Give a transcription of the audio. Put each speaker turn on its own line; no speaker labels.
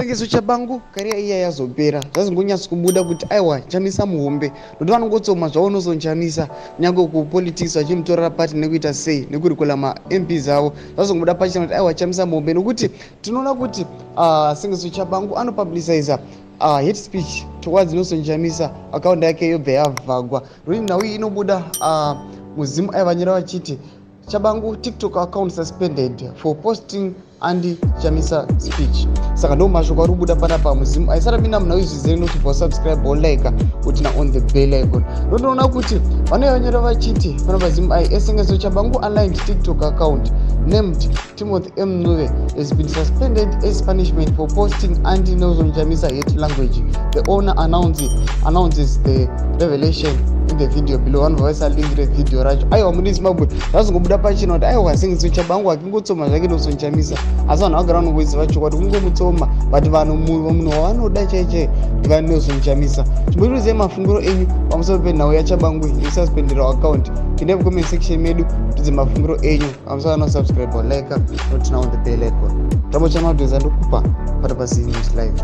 Sengezo Tshabangu career iya yazopera. Zvazongonyatso kubuda kuti aiwa, Chamisa muhombe, nokuti vanongotsoma zvavo Nelson Chamisa, kunyange kupolitics vachimutorera pati nekuita sei nekurecalla maMPs avo. Zvazongobuda pachena kuti aiwa, Chamisa muhombe, nokuti tinoona kuti Sengezo Tshabangu anopubliciza hate speech towards Nelson Chamisa, account yake yobva yavhagwa. Nokuti nhau iyi inobuda muZimu aivanyora vachiti, "Tshabangu TikTok account suspended for posting anti Chamisa speech." Saka ndo mashoko ari kubuda panapa muZimu. Aisara pinda munhau izvizere nokubva subscribe, wolike, kuti na on the bell icon. Ndotoona kuti vanoyanyora vachiti panapa Zimu ai, "Sengezo Tshabangu aligned TikTok account named Timothy M Ncube has been suspended as punishment for posting anti Nelson Chamisa hate language. The owner announces the revelation in the video below." Vanobva vaisa link revideo racho. Aiwa, mune Zimbabwe zvazongobuda pachena kuti aiwa, Sengezo Tshabangu akingotsoma zvake Nelson Chamisa, asi vanhu vagara vanongoziva chokwadi, kungomutsoma, but vanhu munhu wavanoda chaichai ndivaNelson Chamisa. Chimbotiudzai mafungiro enyu pamusoro penhau yaTshabangu yesuspendera account. Pindai mucomment section medu, tudze mafungiro enyu pamusoro. Anosubscribe, like, noturn on the bell icon. Tambo chamadhoza ndokupa pata pasi News Live.